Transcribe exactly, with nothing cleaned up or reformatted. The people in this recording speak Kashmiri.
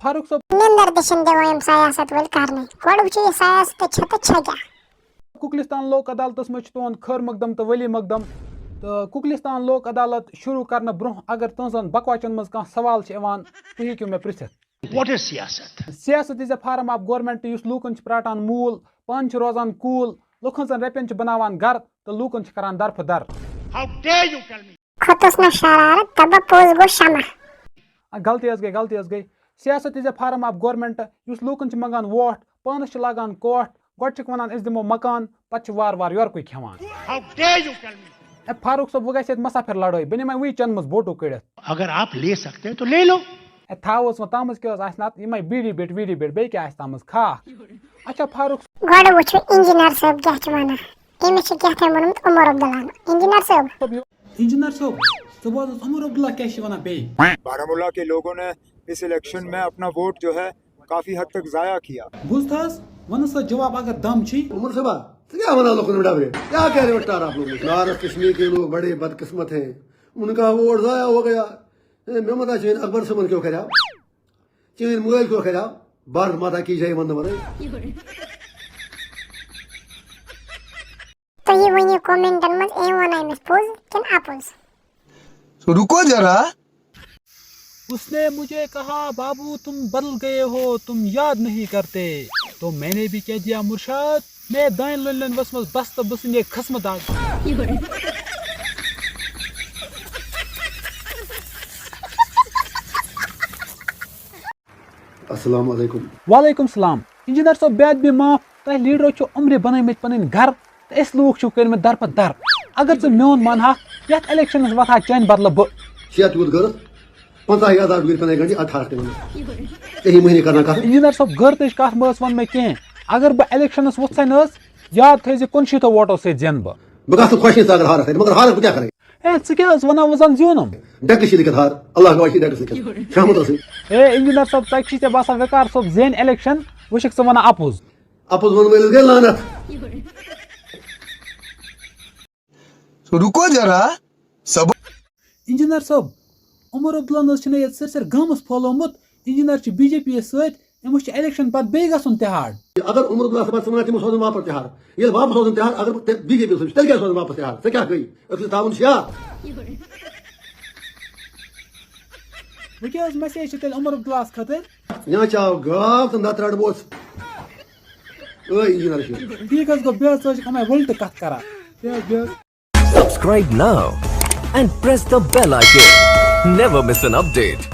فاروق صٲب، نندر تہِ چھِنہٕ دِوان یِم سیاست وٲلۍ کرنٕے۔ گۄڈٕ وٕچھِو یہِ سیاست تہِ چھےٚ تہٕ چھےٚ کیٛاہ۔ کُکلستان لوک عدالتس منٛز چھِ تُہُنٛد خٲر مقدم تہٕ ولی مقدم۔ تہٕ کُکلستان لوک عدالت شروع کرنہٕ برونٛہہ اگر تُہنٛزن بکوچن منٛز کانٛہہ سوال چھِ یِوان، تُہۍ ہیٚکِو مےٚ پرژھِتھ۔ What is siyasat? Siyasat is a form of government یُس لوٗکن چھِ پراٹان موٗل، پانہٕ چھِ روزان کوٗل، لُکن ہٕنٛزن رۄپین چھِ بناوان گرٕ تہٕ لوٗکن چھِ کران درفہٕ در۔ How dare you tell me? کھوٚتُس نہ شرارت، دَپان پوٚز گوٚو شمع۔ آ، غلطی حظ گٔے، غلطی حظ گٔے۔ Siyasat is a form of government یُس لوٗکن چھِ منٛگان ووٹ، پانس چھِ لاگان کوٹھ، گۄڈٕ چھِکھ ونان أسۍ دِمو مکان، پتہٕ چھِ وارٕ وارٕ یورکُے کھٮ۪وان۔ How dare you tell me? A Farooq صٲب، وۄنۍ گژھِ ییٚتہِ مسافر لڑٲے، بہٕ نِمے وٕے چنٛدٕ منٛز بوٹو کٔڑِتھ۔ अगर आप ले सकते हैं तो ले लो। اے تھاوس وۄنۍ تتھ منٛز کیٛاہ حظ آسہِ نتہٕ یِمے بیٖڑی بیٖٹ ویٖڑی بیٖٹ، بیٚیہِ کیٛاہ آسہِ تتھ منٛز؟ کھاکھ۔ اچھا فاروق گۄڈٕ وٕچھِو انجینئر صٲب کیٛاہ چھِ ونان۔ أمِس چھِ کیٛاہ تام ووٚنمُت عمر عبداللہن۔ انجینئر صٲب، صٲب، یہِ، انجینئر صٲب، ژٕ بوز حظ عمر عبداللہ کیٛاہ چھِ ونان بیٚیہِ؟ बारामूला के लोगों ने इस इलेक्शन में अपना वोट जो है काफी हद तक जाया किया। بوٗزتھٕ حظ، ونہٕ سا جواب اگر دم چھی۔ عمر صٲبا، ژٕ کیٛاہ ونان لوٗکن ڈبرِ؟ کیا کہہ رہے ہو ٹار آپ لوگ؟ نارتھ کشمیر کے لوگ بڑے بدقسمت ہیں، ان کا ووٹ ضائع ہو گیا۔ اے، مےٚ متا چٲنۍ اکبر صٲبن کیٛاہ کریو، چٲنۍ مٲلۍ کیٛاہ کریو؟ بھارت ماتا کی جے وننہٕ ورٲے۔ تُہی ؤنِو کومنٹن منٛز، أمۍ ووٚنا أمِس پوٚز کِنہٕ اَپُز؟ रुको जरा। اس نے مجھے کہا، بابو تم بدل گئے ہو، تم یاد نہیں کرتے۔ تو میں نے بھی کہہ دیا، مرشد، میں دانہِ لونہِ لونہِ ؤژھمَس بس تہٕ بہٕ ژھٕنہِ خسمہٕ داغ۔ السلام علیکم۔ وعلیکم السلام۔ انجینئر صٲب، بے ادبی معاف، تۄہہِ لیڈرو چھِ عمرِ بنٲومٕتۍ پنٕنۍ گرٕ تہٕ أسۍ لوٗکھ چھِو کٔرمٕتۍ در پتہٕ در۔ اگر ژٕ میون مانہٕ ہاکھ، یتھ الیکشنس وتھٕ ہا چانہِ بدلہٕ بہٕ۔ شیعہ تیوٗت غرض، پنٛژاہ ہزار گُرۍ پنٕے گنٛڈِ اَٹھارہ تہِ وَنَس۔ تہی مٔہنی کرنا کَتھ۔ انجینئر صٲب، غٲرتٕچ کتھ مہٕ ٲس ونان مےٚ کینٛہہ۔ اگر بہٕ الیکشنس ووٚتھسے نہٕ حظ، یاد تھٲیزِ، کُنشیٖتو ووٹو سۭتۍ زینہٕ بہٕ۔ بہٕ گژھٕ خۄشی ژٕ اگر ہارَکھ، مگر ہارَکھ بہٕ کیٛاہ کَرٕ؟ اے، ژٕ کیٛاہ حظ ونان، وۄنۍ زن زیوٗنُم۔ ڈٮ۪کہٕ چھِ لیکھِتھ ہار، اللہ گواہ چھِ ڈٮ۪کَس لیکھِتھ۔ شاہ محمد رسول۔ اے انجینئر صٲب، تۄہہِ چھِ ژےٚ باسان وقار صٲب زینہِ الیکشن، وٕچھکھ ژٕ ونان اپُز۔ اَپُز وَنہٕ وٲلِس گٔے لعنت۔ रुको जरा। انجینئر صٲب، عمر عبداللہ نہ حظ چھُنہٕ یتھ سٲرسٕے گامس پھٲلومُت۔ انجینئر چھِ بی جے پی یس سۭتۍ، أمِس چھُ الیکشن پتہٕ بیٚیہِ گژھُن تِہاڑ۔ اگر عمر عبداللہ صٲبن ژٕ وَنان تِمو سوزن واپس تِہار، ییٚلہِ واپس سوزن تِہار، اگر بہٕ تہِ بی جے پی سۭتۍ چھُس، تیٚلہِ کیٛازِ سوزن واپس تِہار؟ ژےٚ کیٛاہ گٔے؟ أسۍ چھِ ترٛاوُن شیار۔ وۄنۍ کیٛاہ حظ میسیج چھِ تیٚلہِ عمر عبداللہس خٲطرٕ؟ یا چاو گاو تہٕ نَتہٕ رَٹہٕ بہٕ اوس۔ ٲے انجینئر چھُ۔ ٹھیٖک حظ گوٚو، بیٚیہِ حظ ژٕ حظ چھُکھ یِمے وٕلٹہٕ کتھ کران۔ بیٚیہِ حظ، بیٚیہِ حظ۔ Subscribe now and press the bell icon. Never miss an update.